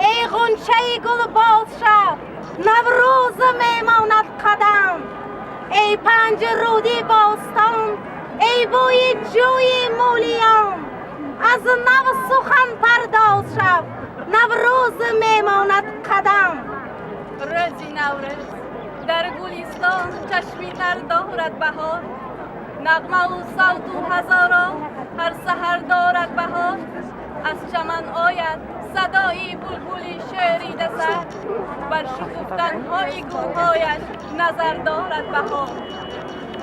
Эй ғунчаи гулбоз шав, Наврӯз мемонад қадам. Эй панҷруди бостон, эй бӯи ҷӯи мӯлиён, аз нав сухан пардоз шав, Наврӯз мемонад қадам. Рӯзи Наврӯз дар гулистон чашми тар дорад баҳор, нағмаву савту ҳазорон ҳар саҳар дорад баҳор. Аз чаман ояд садои булбули шӯрида сар, бар шукуфтанҳои гулҳояш назар дорад баҳор.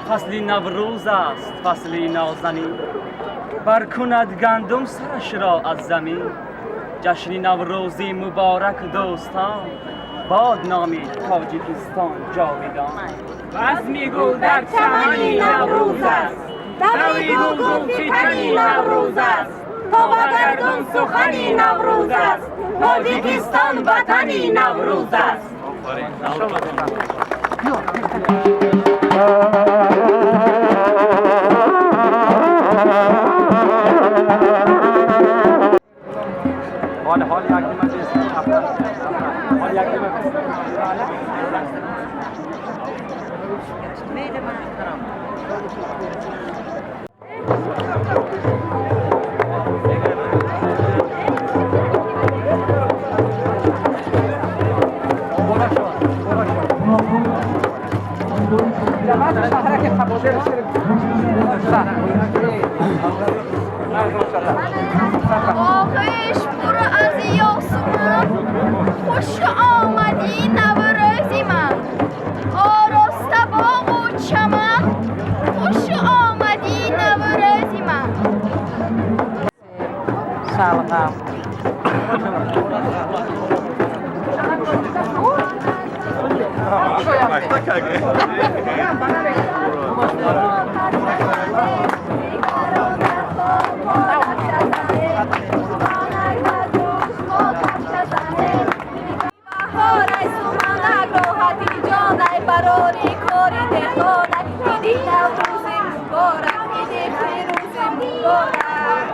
Фасли Наврӯз аст, фасли нозанин, баркунад гандум сарашро аз замин. Ҷашни Наврӯзӣ муборак, дӯстон, бод номи Тоҷикистон ҷовидон. Базми гул дар чамани Наврӯз аст, даври гулгулфикани Наврӯз аст, то ба гардун сухани Наврӯз аст, Тоҷикистон ватани Наврӯз аст. حال حال یک نیمه حال یک نیمه. Оғӯш пур аз ёсуман, хуш омадӣ, Наврӯзи ман. Ороста боғу чаман, хуш омадӣ, Наврӯзи ман. Шалғам. Баҳорай, суманак, роҳати ҷонай, барори кори деҳқонай, иди Наврӯзи муборак, иди фирӯзи муборак.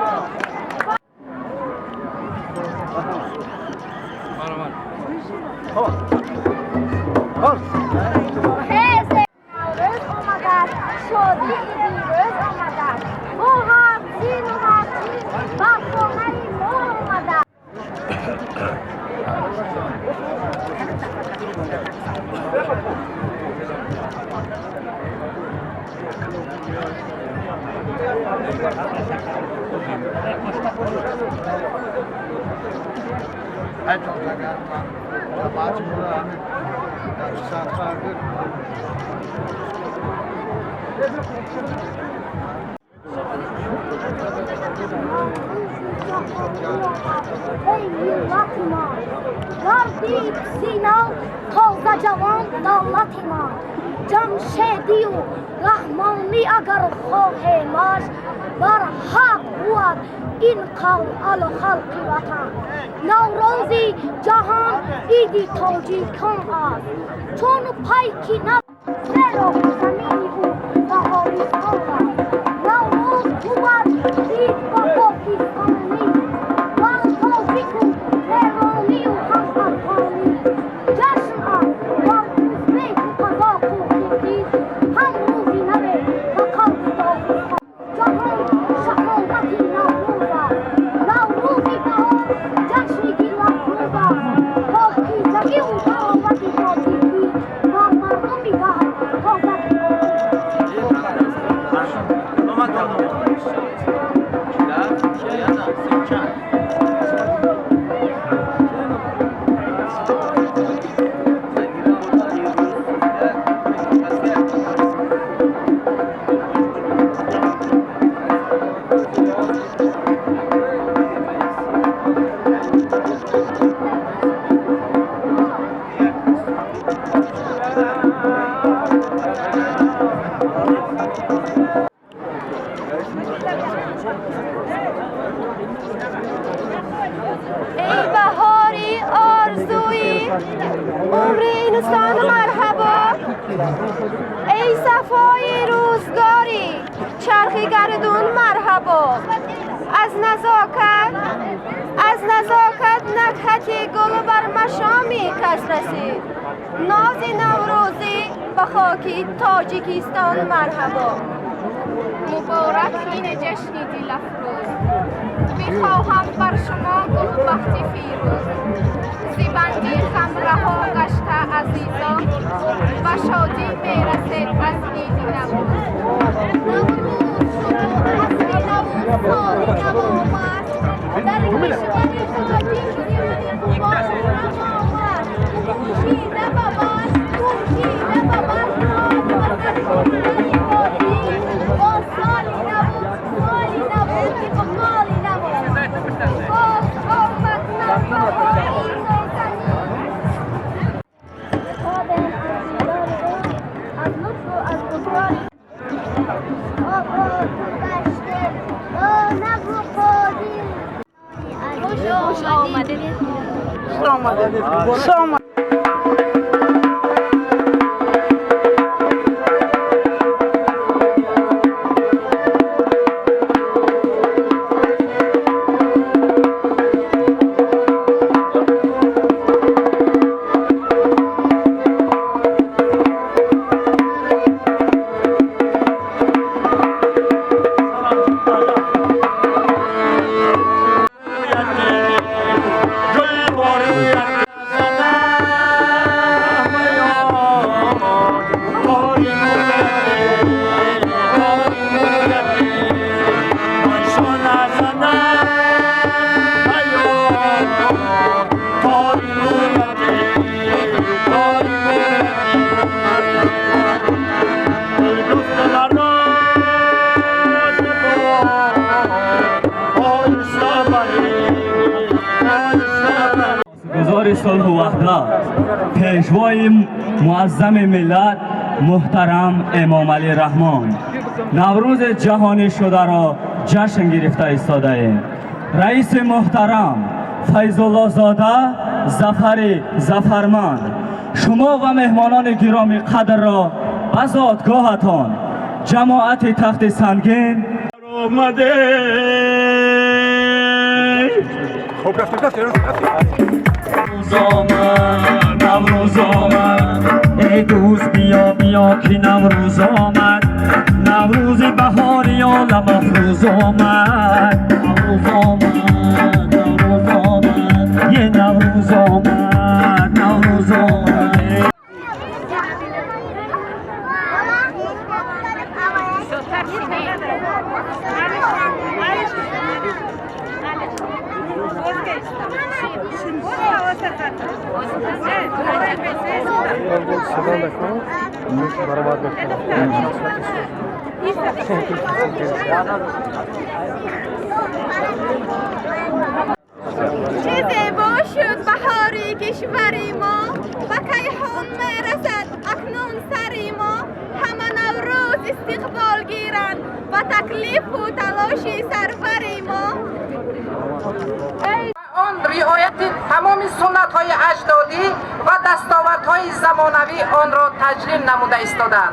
Наврӯз омадааст, шодии дирӯз омадааст, бо ҳафт зину ҳафт чин ба хонаи мо омадааст. Эй миллати ман, гардид синав тозаҷавон давлати ман. Ҷамшедию Раҳмонӣ агар хоҳемаш, бар ҳақ бувад ин қавл ало халқи ватан. Наврӯзи ҷаҳон иди тоҷикон аст, чун пайки нав, зеро замини ӯ баҳористон аст. Наврӯз бувад ид ба покистонӣ, бар тоҷику эронию ҳам афғонӣ. Ҷашн аст бар узбеку қазоқу қирғиз, ҳам рӯзи наве ба қавли доғистон. Ҷаҳон шаҳомати Наврӯз аст, Наврӯзи баҳор ҷашни дилафрӯз аст. Покизагиву таровати тоҷикӣ бар мардуми даҳр тозагӣ. ای بهاری آرزویی عمر انسان مرحبا، ای صفای روزگاری چرخی گردون مرحبا. از نزاکت نکهت گل بر مشامی کس رسید، ناز نوروزی به خاک تاجیکستان مرحبا. مبارک این جشن دل افروز، میخواهم بر شما گل بختی فیروز. زیبندی خمرها گشته عزیزان، و شادی میرسد از عید نوروز. نوروز شد و عصر نو سال نو آمد، در کشور تاجیک زیان غبار آمد. پوشیده به بر پوشیده به بر خاک و سرخورده‌ی تاجیک، با سال نو سال نو استقبال نو. باز آمد نوبهاری نازنین. از لطف و از بزرگی آباد گشته با نقل و قادی. خوش آمدید. خوش آمدید. گزار صلح و وحدت، پیشوای معظم ملت محترم امام علی رحمان، نوروز جهانی شده را جشن گرفته ایستاده ایم. رئیس محترم فیض الله زاده ظفر ظفرمند، شما و مهمانان گرامی قدر را به زادگاهتان جماعت تخت سنگین آمده. خب رفتیم رفتیم رفتیم. نوروز آمد، نوروز آمد، ای دوست بیا بیا که نوروز آمد. نوروز بهاری عالم افروز آمد. نوروز آمد، نوروز آمد، یه نوروز آمد، نوروز آمد. چه زیبا شد بهاری کشوری ما، به کیهان میرسد اکنون سری ما. همه نوروز استقبال گیرند و تکلیف و تلاش سروری ما. آن رعایت تمام سنت‌های اجدادی و دستاوردهای زمانوی آن را تجلیل نموده ایستادند.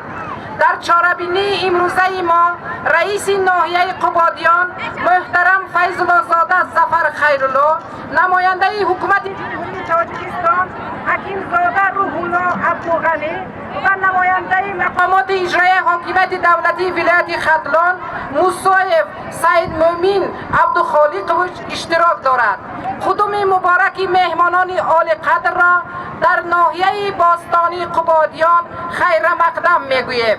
در چاربینی امروزه ما رئیس ناحیه قبادیان محترم فیض الله زاده ظفر خیرالله، نماینده حکومت جمهوری تاجیکستان حکیم زاده روح الله عبدالغنی و نماینده مقامات اجرایی حاکمیت دولتی ولایت ختلان موسایف سید مومین عبدالخالقویچ اشتراک دارد. قدوم مبارک مهمانان عالی قدر را در ناحیه باستانی قبادیان خیر مقدم میگوییم.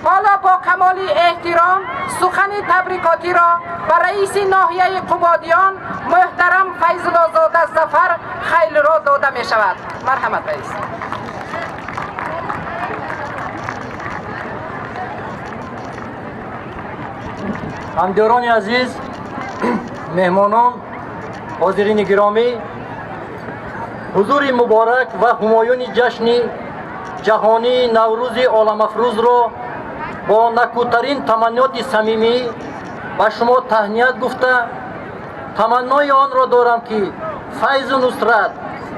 حالا با کمال احترام سخن تبریکاتی را به رئیس ناحیه قبادیان محترم فیض الله زاده ظفر خیل را داده می شود. مرحمت رئیس. Ҳамдиёрони азиз, меҳмонон, ҳозирини гиромӣ, ҳузури муборак ва ҳумоюни ҷашни ҷаҳонии Наврӯзи оламафрӯзро бо накӯтарин таманниёти самимӣ ба шумо таҳният гуфта, таманнои онро дорам, ки файзу нусрат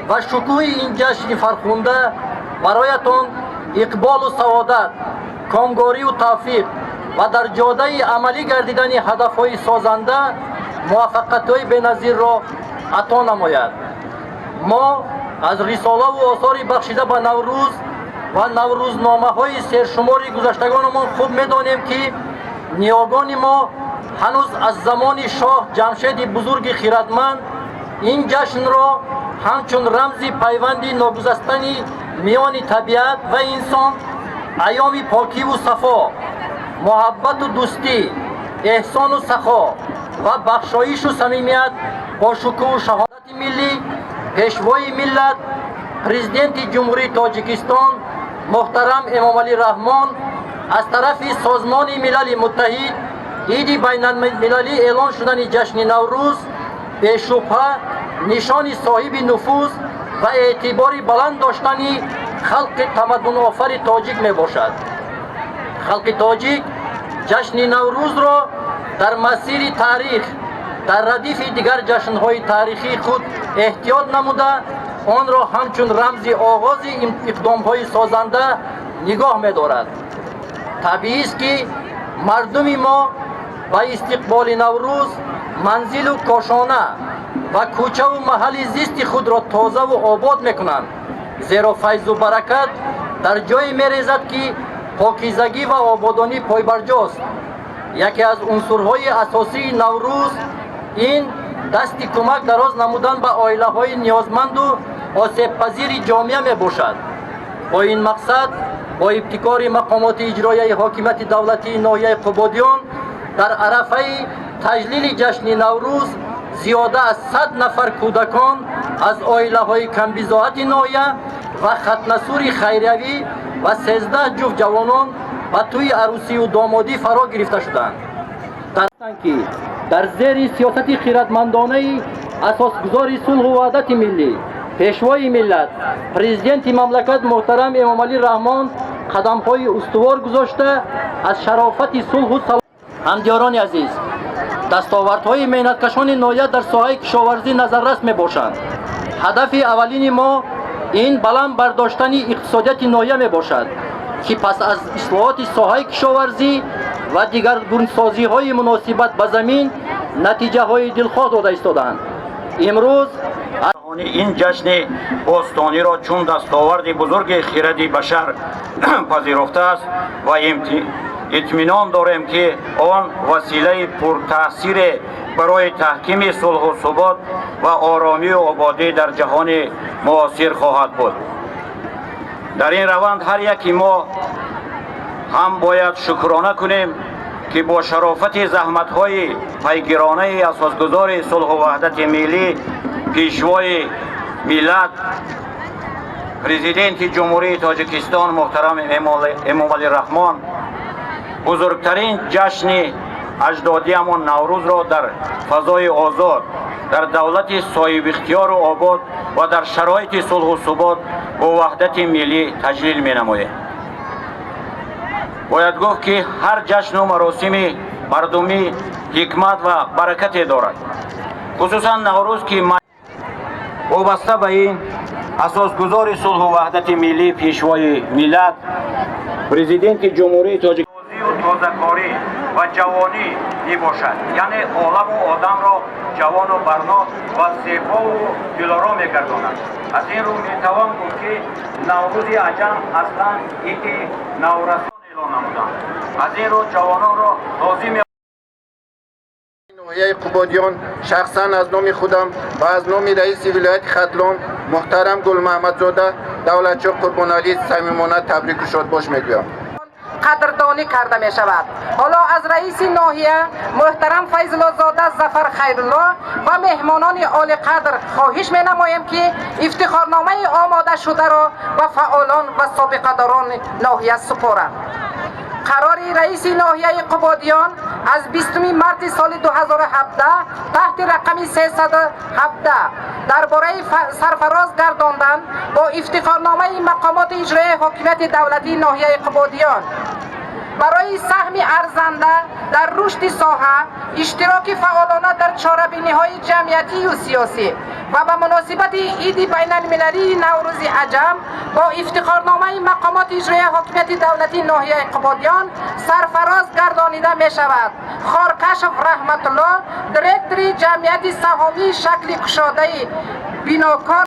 ва шукӯҳи ин ҷашни фархунда бароятон иқболу саодат, комгорию тавфиқ ва дар ҷодаи амалӣ гардидани ҳадафҳои созанда муваффақиятҳои беназирро ато намояд. Мо аз рисолаву осори бахшида ба Наврӯз ва наврӯзномаҳои сершумори гузаштагонамон хуб медонем, ки ниёгони мо ҳанӯз аз замони шоҳ Ҷамшеди бузурги хирадманд ин ҷашнро ҳамчун рамзи пайванди ногусастанӣ миёни табиат ва инсон, айёми покиву сафо, муҳаббату дӯстӣ, эҳсону сахо ва бахшоишу самимият бо шукӯҳу шаҳодати миллӣ, Пешвои миллат, Президенти Ҷумҳурии Тоҷикистон муҳтарам Эмомалӣ Раҳмон аз тарафи Созмони Милали Муттаҳид иди байналмилалӣ эълон шудани ҷашни Наврӯз бешубҳа нишони соҳиби нуфуз ва эътибори баланд доштани халқи тамаддунофари тоҷик мебошад. Халқи тоҷик ҷашни Наврӯзро дар масири таърих дар радифи дигар ҷашнҳои таърихии худ эҳтиёт намуда, онро ҳамчун рамзи оғози иқдомҳои созанда нигоҳ медорад. Табиист, ки мардуми мо ба истиқболи Наврӯз манзилу кошона ва кӯчаву маҳалли зисти худро тозаву обод мекунанд, зеро файзу баракат дар ҷое мерезад, ки покизагӣ ва ободонӣ пойбарҷост. Яке аз унсурҳои асосии Наврӯз ин дасти кӯмак дароз намудан ба оилаҳои ниёзманду осебпазири ҷомеа мебошад. Бо ин мақсад, бо ибтикори мақомоти иҷроияи ҳокимияти давлатии ноҳияи Қубодиён дар арафаи таҷлили ҷашни Наврӯз зиёда аз 100 нафар кӯдакон аз оилаҳои камбизоати ноҳия ва хатнасури хайриявӣ ва 13 ҷуфт ҷавонон ба тӯи арӯсию домодӣ фаро гирифта шуданд, ки дар зери сиёсати хиратмандонаи асосгузори сулҳу ваҳдати миллӣ, Пешвои миллат, Президенти мамлакат муҳтарам Эмомалӣ Раҳмон қадамҳои устувор гузошта, аз шарофати сулҳу. Ҳамдиёрони азиз, дастовардҳои меҳнаткашони ноҳия дар соҳаи кишоварзӣ назаррас мебошанд. Ҳадафи аввалини мо ин баланд бардоштани иқтисодияти ноҳия мебошад, ки пас аз ислоҳоти соҳаи кишоварзӣ ва дигаргунсозиҳои муносибат ба замин натиҷаҳои дилхоҳ дода истодаанд. Имрӯз ин ҷашни бостониро чун дастоварди бузурги хиради башар пазируфтааст ва итминон дорем, ки он василаи пуртаъсире барои таҳкими сулҳу субот ва оромию ободӣ дар ҷаҳони муосир хоҳад буд. Дар ин раванд ҳар яки мо ҳам бояд шукрона кунем, ки бо шарофати заҳматҳои пайгиронаи асосгузори сулҳу ваҳдати миллӣ, Пешвои миллат, Президенти Ҷумҳурии Тоҷикистон муҳтарам Эмомалӣ Раҳмон бузургтарин ҷашни аҷдодиамон Наврӯзро дар фазои озод, дар давлати соҳибихтиёру обод ва дар шароити сулҳу субот бо ваҳдати миллӣ таҷлил менамоем. Бояд гуфт, ки ҳар ҷашну маросими мардумӣ ҳикмат ва баракате дорад, хусусан Наврӯз, ки вобаста ба ин асосгузори сулҳу ваҳдати миллӣ, Пешвои миллат, Президенти Ҷумҳурии Тоҷикистон тозакорӣ ва ҷавонӣ мебошад, яъне оламу одамро ҷавону барно ва зебову дилоро мегардонад. Аз ин рӯ метавон гуфт, ки Наврӯзи аҷам аслан иди наврасон эълон намуданд. Аз ин рӯ ҷавононро лозим ноҳияи Қубодиён шахсан аз номи худам ва аз номи раиси вилояти Хатлон муҳтарам Гулмаҳмадзода Давлатшоҳ Қурбоналӣ самимона табрику шодбош мегӯям. Қадрдонӣ карда мешавад. Ҳоло аз раиси ноҳия муҳтарам Файзуллозода Зафар Хайрулло ва меҳмонони олиқадр хоҳиш менамоем, ки ифтихорномаи омодашударо ба фаъолон ва собиқадорони ноҳия супоранд. Қарори раиси ноҳияи Қубодиён аз 20 марти соли 2017 таҳти рақами 317 дар бораи сарфароз гардондан бо ифтихорномаи мақомоти иҷроияи ҳокимияти давлатии ноҳияи Қубодиён барои саҳми арзанда дар рушди соҳа, иштироки фаъолона дар чорабиниҳои ҷамъиятию сиёсӣ ва ба муносибати иди байналмилалии Наврӯзи Аҷам бо ифтихорномаи мақомоти иҷроияи ҳокимияти давлатии ноҳияи Қубодиён сарфароз гардонида мешавад. Хоркашов Раҳматулло, директори ҷамъияти саҳомии шакли кушодаи Бинокор.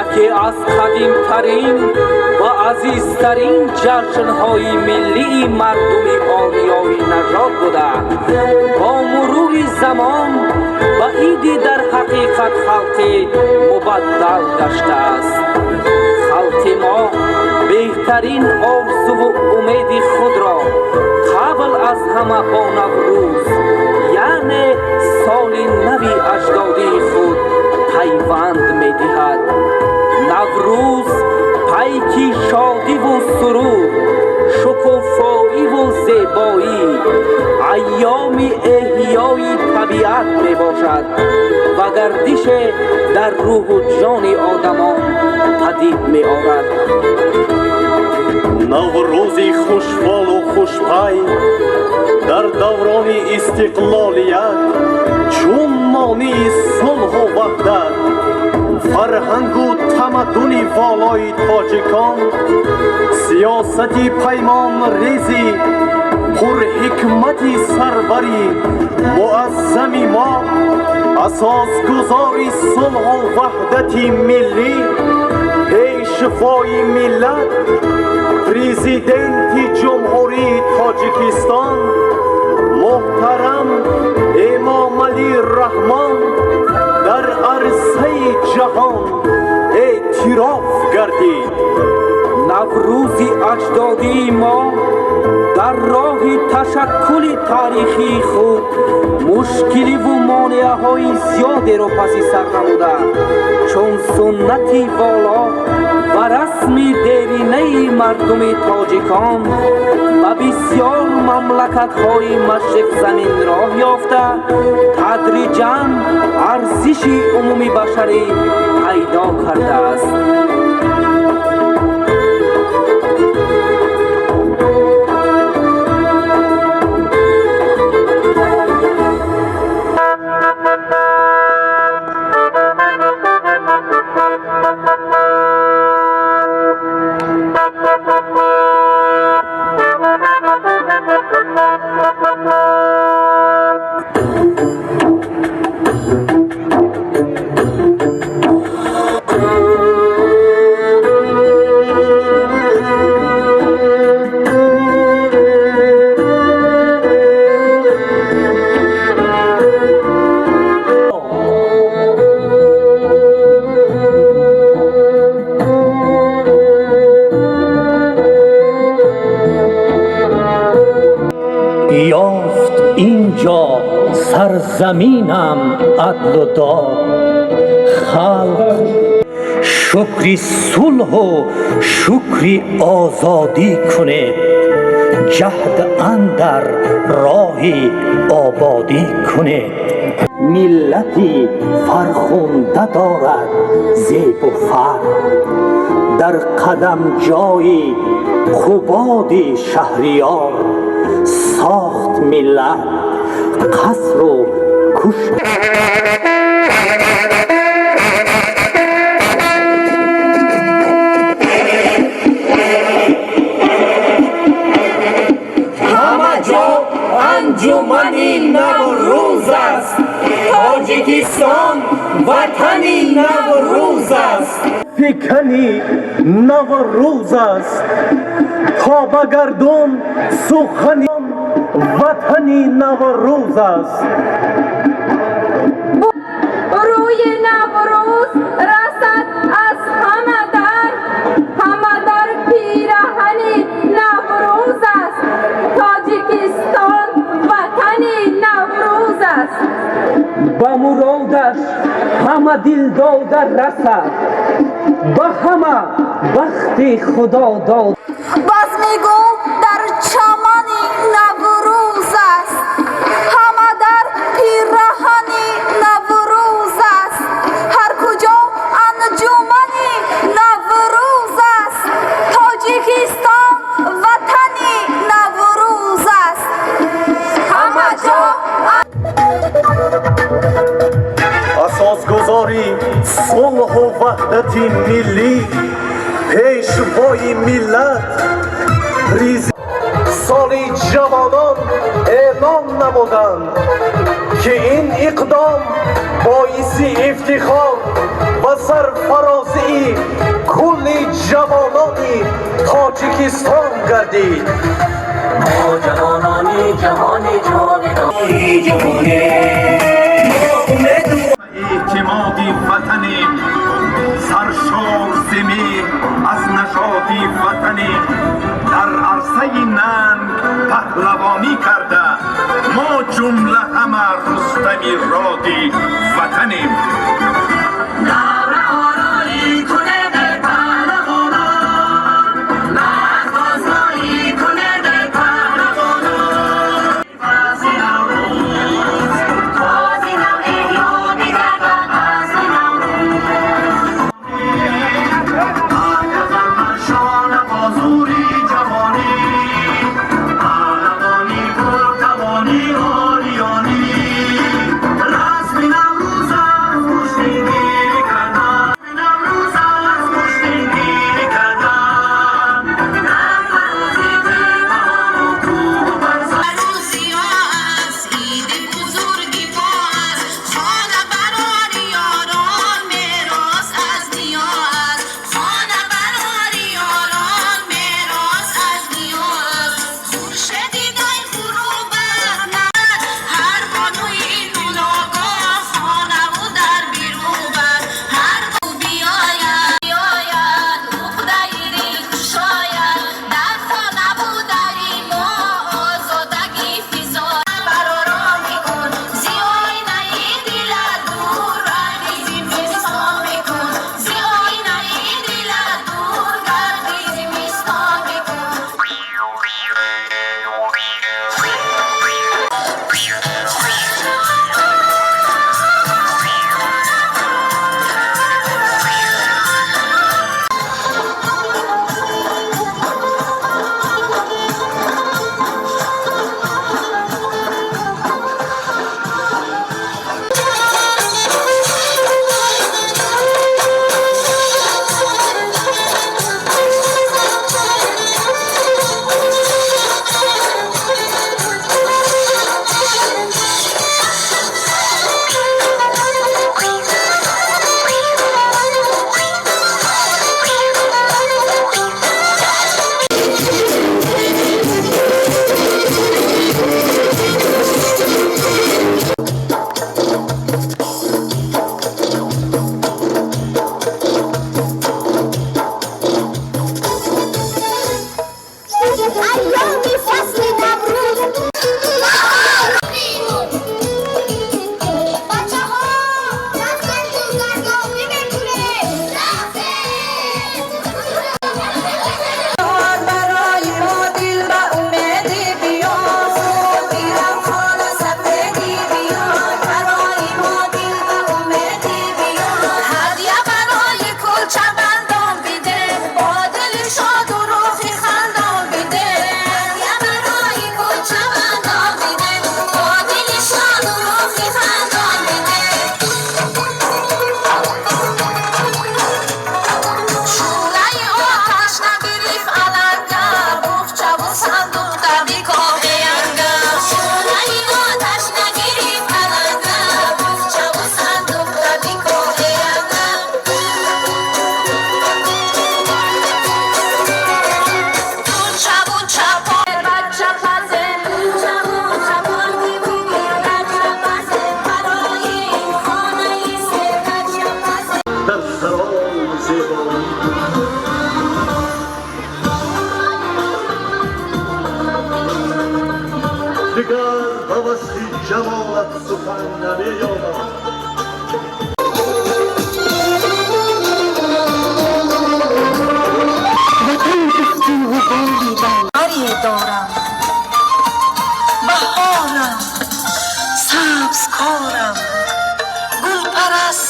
Яке аз қадимтарин ва азизтарин ҷашнҳои миллии мардуми ориёи нажод буда, бо мурури замон ба иди дар ҳақиқат халқӣ мубаддал гаштааст. Халқи мо беҳтарин орзуву умеди худро қабл аз ҳама бо Наврӯз, яъне соли нави аҷдодии худ пайванд медиҳад. Наврӯз пайки шодиву сурур, шукуфоиву зебоӣ, айёми эҳёи табиат мебошад ва гардише дар рӯҳу ҷони одамон падид меорад. Наврӯзи хушфолу хушпай дар даврони истиқлолият чун монии сулҳу ваҳдат, фарҳангу тамаддуни волои тоҷикон, сиёсати паймонрези пурҳикмати сарвари муаззами мо, асосгузори сулҳу ваҳдати миллӣ, пешвои миллат, президенти Ҷумҳурии Тоҷикистон муҳтарам Эмомалӣ Раҳмон дар арсаи ҷаҳон эътироф гардид. Наврӯзи аҷдодии мо дар роҳи ташаккули таърихии худ мушкиливу монеаҳои зиёдеро паси сар намуда, чун суннати воло ва расми деринаи мардуми тоҷикон ба бисёр мамлакатҳои машриқзамин роҳ ёфта, тадриҷан арзиши умумибашарӣ пайдо кардааст. Сарзаминам адлу дод, халқ шукри сулҳу шукри озодӣ кунед, ҷаҳд андар роҳи ободӣ кунед. Миллати фархунда дорад зебу фар, дар қадамҷои Қубоди Шаҳриёр сохт миллат қасру кушк. Ҳама ҷо анҷумани Наврӯз аст, Тоҷикистон ватани Наврӯз аст. Фикани Наврӯз аст, то ба гардун сухани ватани Наврӯз аст. Рӯи Наврӯз расад аз ҳама дар, ҳама дар пираҳани Наврӯз аст. Тоҷикистон ватани Наврӯз аст. Ба муродаш ҳама дилдода расад, ба ҳама бахти Худо дод. Базми гул дар чамани Наврӯз аст, ҳама дар пираҳани Наврӯз аст. Ҳар куҷо анҷумани Наврӯз аст, Тоҷикистон ватани Наврӯз аст. Ҳама ҷо Асосгузори сулҳу ваҳдати миллӣ, Пешвои миллат, Соли ҷавонон эълон намуданд, ки ин иқдом боиси ифтихор ва сарфарозии кулли ҷавонони Тоҷикистон гардид. Мо ҷавонони ҷаҳони ҷовидон. Эътимоди ватанем, саршор зимӣ аз нажоди ватанем, дар арсаи нанг паҳлавонӣ карда, мо ҷумла ҳама Рустами роди ватанем.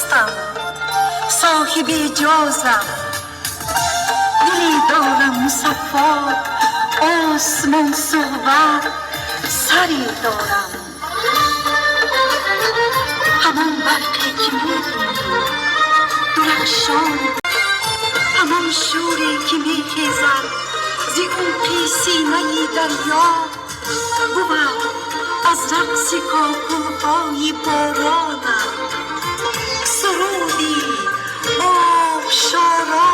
Ҳастам, соҳиби иҷозам, диле дорам мусаффо, осмон суҳбат саре дорам. Ҳамон барқе ки мебинӣ дурахшон, ҳамон шӯре ки мехезад зи умқи синаи дарё, бувад аз рақси кокулҳои боронам, суруди обшоронам.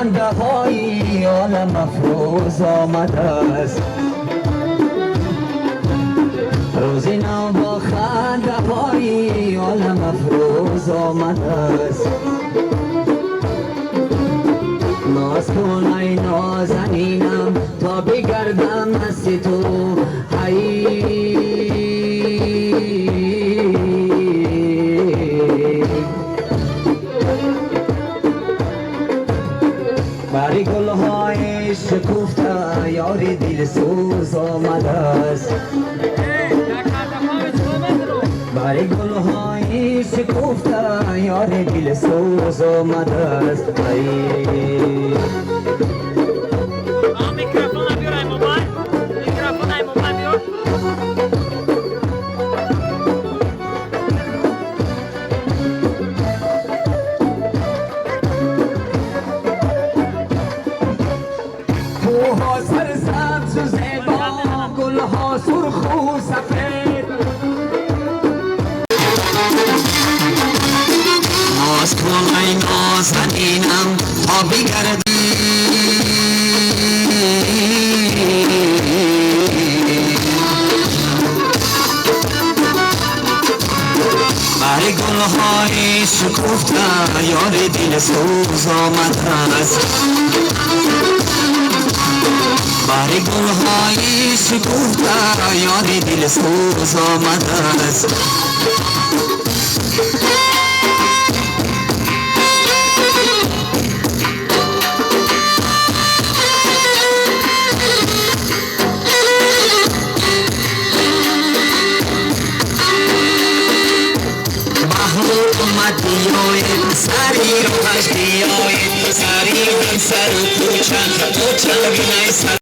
خنده های عالم افروز آمده است. روزی نو با خنده های عالم افروز آمده است. ناز کن ای نازنینم تا بگردم از تو ای. بری گلهای شکفته یاری دلسوز آمده است. بری گلهای شکفته یاری دلسوز آمده است. کوها سرسبز و زیبا، گلها سرخ و سفید. ناز کن ای نازنینم تا بگردی بر گلهای شکفته یار دلسوز آمده است. بر گلهای شکفته یار دلسوز آمده است. بیاید سری روش بیاید سری در سر کوچه کوچه بینای سر.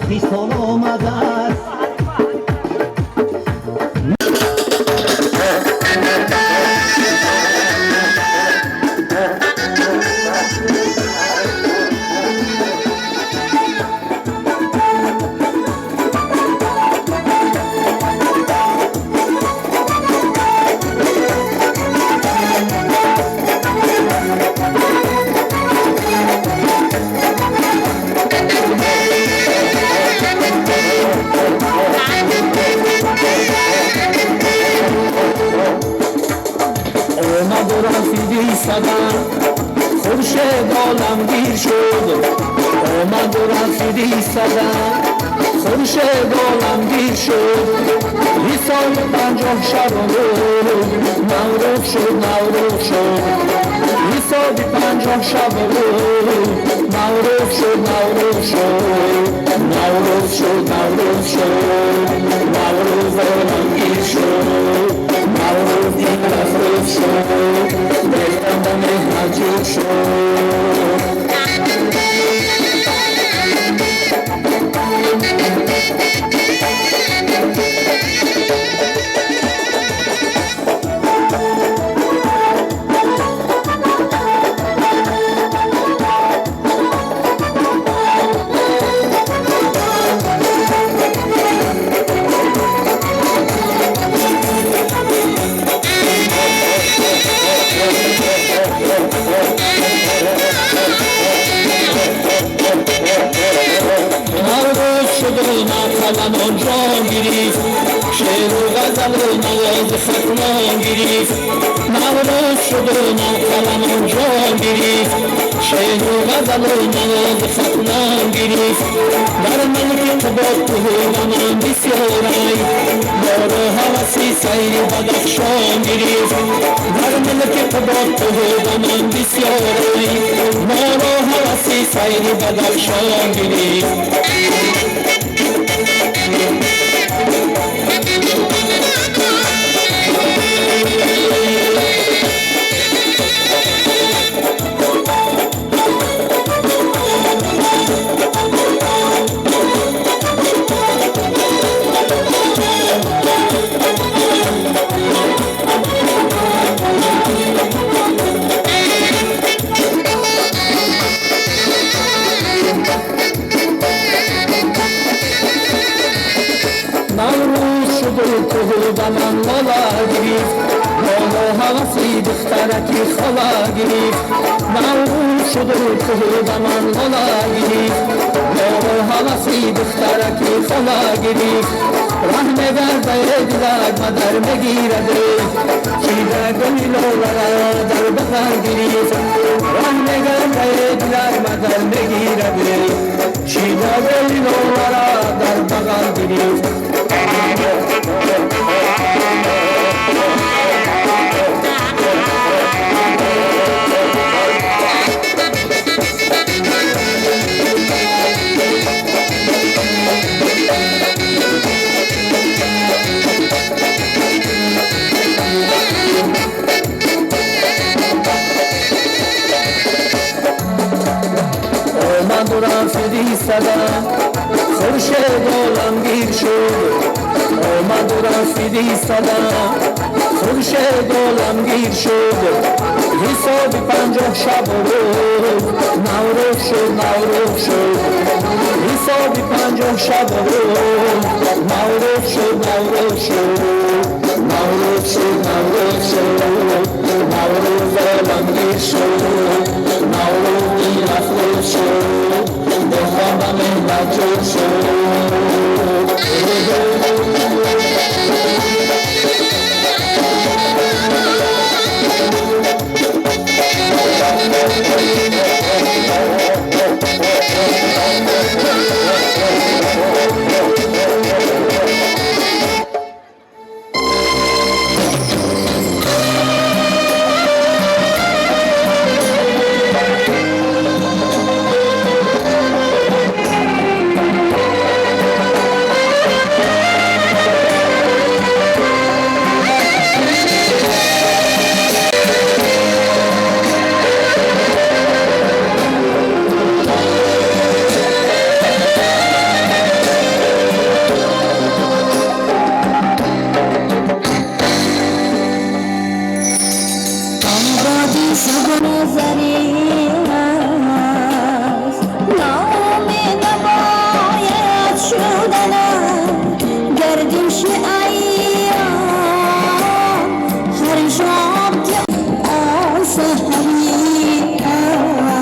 Ҳиссон омадааст. садам, хуршед оламгир шуд, омад рафиди садам, хуршед оламгир шуд, ҳисоби 50 шабу рӯз, Наврӯз шуд, Наврӯз шуд, ҳисоби 50 шабу рӯз, Наврӯз шуд, Наврӯз шуд, Наврӯз шуд, Наврӯз шуд, Наврӯз оламгир шуд, Наврӯз дилафрӯз шуд, деҳқон ба меҳнат ҷӯр шуд. Навқаламон ҷон гирифт, шеъру ғазалу навози хатлон гирифт. Наврӯз шуду навқаламон ҷон гирифт, шеъру ғазалу навози хатлон гирифт. Дар мулки Қубод кӯҳу бисёрай, моро ҳаваси сайри Бадахшон гирифт. Дар мулки Қубод кӯҳу бисёрай, моро ҳаваси сайри Бадахшон гирифт. Ба ман лола гирифт, моро ҳаваси духтараки хола гирифт. Наврӯз шуду кӯҳу ба ман лола гирифт, моро ҳаваси духтараки хола гирифт. Раҳ мегардае дилак мадар мегирад, чида гули лолара дар бағал гирифт. Раҳ мегардае дилак мадар мегирад, чида гули лолара дар бағал гирифт. Омаду рафиди садам, хуршед оламгир шуд, омаду рафиди садам, хуршед оламгир шуд, ҳисоби 50 шабу рӯз, Наврӯз шуд, Наврӯз шуд, ҳисоби 50 шабу рӯз, Наврӯз шуд, Наврӯз шуд, Наврӯз шуд, Наврӯз шуд, Наврӯз оламгир шуд, Наврӯз дилафрӯз шуд, деҳқон ба меҳнат ҷӯр шуд.